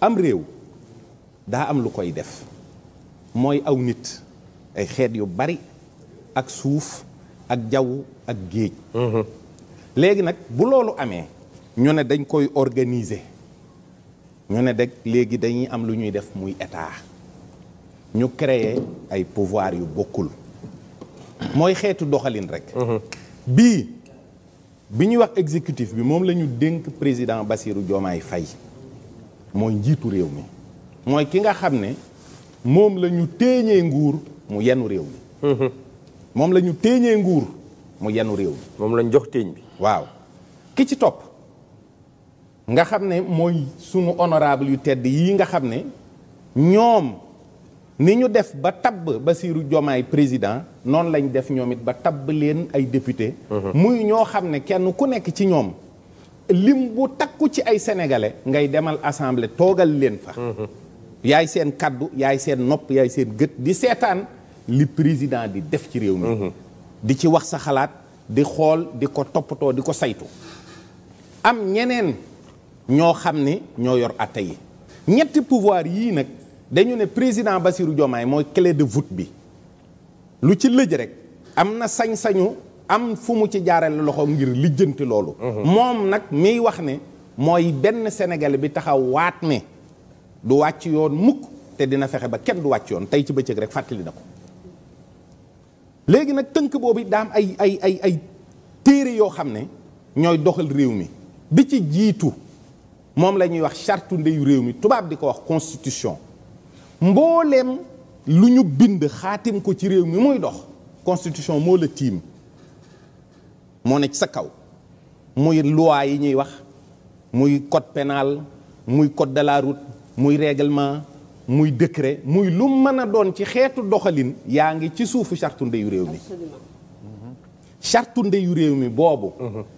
am réew daa am lu koy def mooy aw nit ay xeet yu bari ak suuf ak jaww ak géej. léegi nag bu loolu amee ñu ne dañ koy organiser ñu ne rek léegi dañuy am lu ñuy def muy état ñu créer ay pouvoir yu bokkul mooy xeetu doxalin rek. bi ñuy wax exécutif bi moom la ñu dénk président Bassirou Diomaye Faye mooy njiitu réew mi mooy ki nga xam ne moom la ñu téeñee nguur mu yenu réew mi. moom la ñu téeñee nguur mu yenu réew mi. moom lañ jox téeñ bi. waaw ki ci topp nga xam ne mooy sunu honorable yu tedd yii nga xam ne ñoom ni ñu def ba tabb Bassirou Diomaye président noonu lañ def ñoom it ba tabb leen ay député. muy ñoo xam ne kenn ku nekk ci ñoom lim bu takku ci ay sénégalais ngay demal assemblée toogal leen fa. yaay seen kaddu yaay seen nopp yaay seen gët di seetaan li président di def ci réew mi. di ci wax sa xalaat di xool di ko toppatoo di ko saytu. am ñeneen ñoo xam ne ñoo yor atte yi ñetti pouvoir yii nag dañu ne président Bassirou Diomaye mooy clé de voûte bi lu ci lëj rek am na sañ-sañu am fu mu ci jaarale loxo ngir lijjanti loolu. moom nag miy wax ne mooy benn sénégalais bi taxaw waat ne du wàcc yoon mukk te dina fexe ba kenn du wàcc yoon tey ci bëccëg rek fàttali na ko. léegi nag tënk boobu daam ay téere yoo xam ne ñooy doxal réew mi bi ci jiitu moom la ñuy wax charte ndeyu réew mi tubaab di ko wax constitution. mbooleem lu ñu bind xaatim ko ci réew mi muy dox constitution moo la tiim moo ne ci sa kaw muy loi yi ñuy wax muy code pénal muy code de la route muy règlement muy décret muy lu mën a doon ci xeetu doxalin yaa ngi ci suufu charte ndeyu réew mi. charte ndeyu réew mi boobu.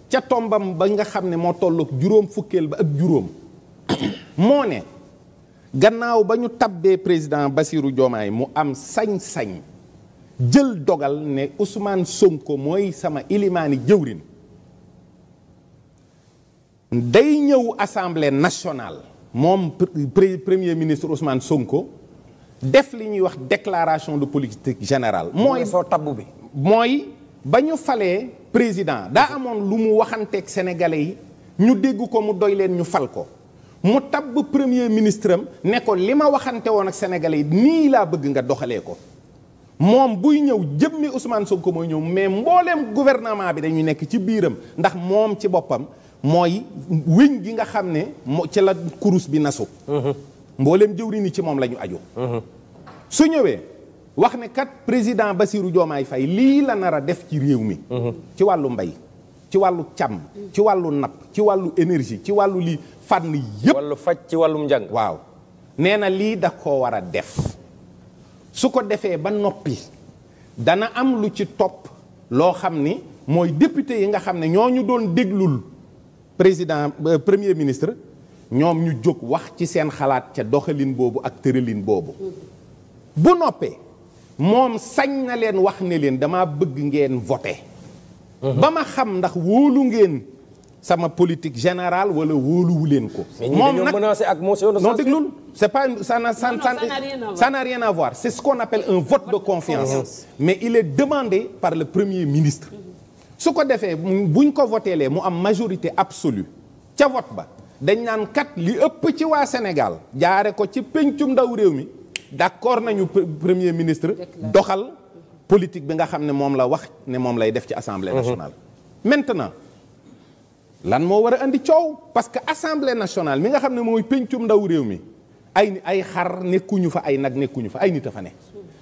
ca tombam ba nga xam ne moo tollook juróom fukkeel ba ak juróom moo ne gannaaw ba ñu tabbee président Bassirou Diomaye mu am sañ-sañ jël dogal ne Ousmane Sonko mooy sama ilimaani jëwrin day ñëw assemblée nationale moom premier ministre Ousmane Sonko def li ñuy wax déclaration de politique générale. mooy soo tabbu bi. mooy ba ñu falee président daa amoon lu mu waxanteeg sénégalais yi ñu dégg ko mu doy leen ñu fal ko. mu tabb premier ministre am ne ko li ma waxante woon ak sénégalais yi nii laa bëgg nga doxalee ko moom buy ñëw jëmmi Ousmane Sonko mooy ñëw mais mbooleem gouvernement bi dañuy nekk ci biiram ndax moom ci boppam mooy wéñ gi nga xam ne ci la kurus bi nasu. mbooleem jëwri ni ci moom la ñu aju. su ñëwee wax ne kat président Bassirou Diomaye Faye lii la nar a def ci réew mi. ci wàllu mbay ci wàllu càmm ci wàllu napp ci wàllu énergie ci wàllu lii fànn yëpp. wàllu faj ci wàllum njàng. waaw nee na lii da koo war a def su ko defee ba noppi dana am lu ci topp loo xam ni mooy député yi nga xam ne ñoo ñu doon déglul président premier ministre ñoom ñu jóg wax ci seen xalaat ca doxalin boobu ak tëralin boobu. bu noppee moom sañ na leen wax ne leen dama bëgg ngeen voté. ba ma xam ndax wóolu ngeen sama politique générale wala wóoluwu leen ko. moom nag menacé ak motion de censure. non déglul c'est pas ça n'a rien à voir c'est ce qu'on appelle un vote de confiance. mais il est demandé par le premier ministre. su ko defee buñ ko voteelee mu am majorité absolue ca vote ba dañ naan kat li ëpp ci waa Sénégal jaare ko ci pencum ndaw réew mi d'accord nañu premier ministre doxal politique bi nga xam ne moom la wax ne moom lay def ci assemblée nationale. maintenant lan moo war a andi coow parce que assemblée nationale mi nga xam ne mooy pencum ndaw réew mi ay xar nekkuñu fa ay nag nekkuñu fa ay nit a fa ne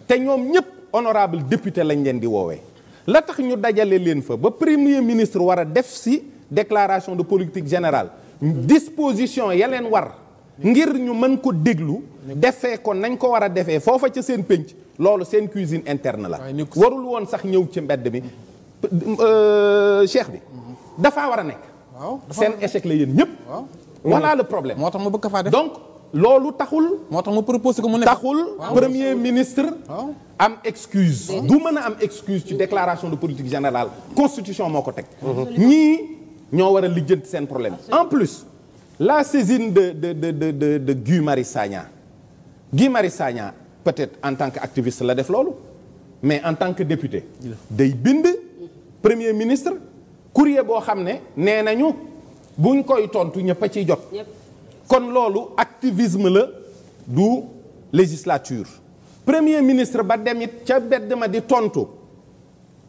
te ñoom ñëpp honorable député lañ leen di woowee la tax ñu dajale leen fa ba premier ministre war a def si déclaration de politique générale disposition ya leen war ngir ñu mën ko déglu defee ko nañ ko war a defee foofa ca seen pénc loolu seen cuisine interne la warul woon sax ñëw ci mbedd mi cheikh bi dafaa war a nekk seen échec la yéen ñëpp voilà le problème moo tax ma bëgg ko faa def donc loolu taxul moo tax ma proposé ko mu nekk taxul premier ministre am excuse du mën a am excuse ci déclaration de politique générale constitution moo ko teg ñii ñoo war a lijjanti seen problème en plus la saisine de Guy Marius Sagna peut-être en tant qu'activiste la def loolu mais en tant que député day bind premier ministre courrier boo xam ne nee nañu buñ koy tontu ñëpp a ciy jot kon loolu activisme la du législature premier ministre ba demit ca bedd ma di tontu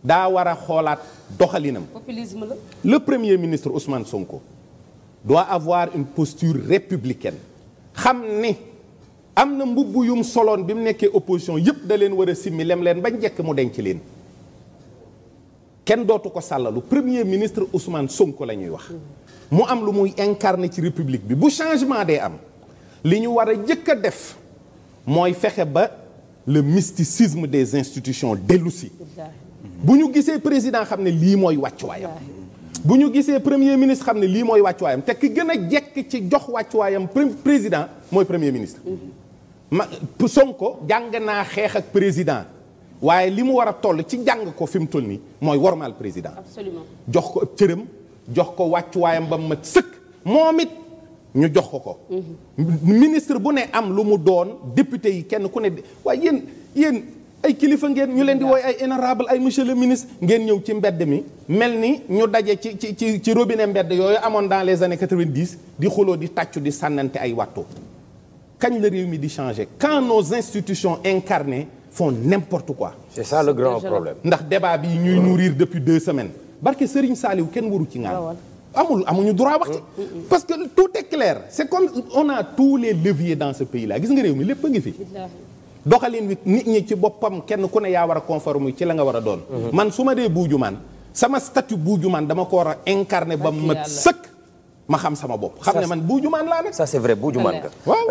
daa war a xoolaat doxalinam. populisme la. Le premier ministre Ousmane Sonko doit avoir une posture républicaine xam ni am na mbubb yum soloon bi mu nekkee opposition yëpp da leen war a simmi lem leen ba njëkk mu denc leen kenn dootu ko sàllalu premier ministre Ousmane Sonko la ñuy wax mu am lu muy incarner ci république bi bu changement dee am li ñu war a jëkk a def mooy fexe ba le mysticisme des institutions dellu si bu ñu gisee président xam ne lii mooy wàccuwaayam bu ñu gisee premier ministre xam ne lii mooy wàccuwaayam te ki gën a jekk ci jox wàccuwaayam président mooy premier ministre Sonko jàng naa xeex ak président waaye li mu war a toll ci jàng ko fi mu toll nii mooy wormaal président. Absolument. jox ko ëpp cëram jox ko wàccuwaayam ba mu mat sëkk moom it ñu jox ko. ministre bu ne am lu mu doon député yi kenn ku ne waaye yéen ay kilifa ngeen ñu leen di wooy ay honorable ay monsieur le ministre ngeen ñëw ci mbedd mi mel ni ñu daje ci robinet mbedd yooyu amoon dans les années 90 di xuloo di tàccu di sànnante ay wattu kañ la réew mi di changer quand nos institutions incarnées font n'importe quoi. C'est ça le grand problème. ndax débat bi ñuy nourrir depuis 2 semaines barke Serigne Saliou kenn waru ci ngaan amuñu droit wax ci parce que tout est clair c'est comme on a tous les leviers dans ce pays là gis nga réew mi lépp a ngi fi doxalin wi nit ñi ci boppam kenn ku ne yaa war a conforme ci la nga war a doon man su ma dee buujumaan sama statut buujumaan dama ko war a incarner ba mat sëkk ma xam sama bopp xam ne man buujumaan laa nag Ça c'est vrai buujumaan ka waaw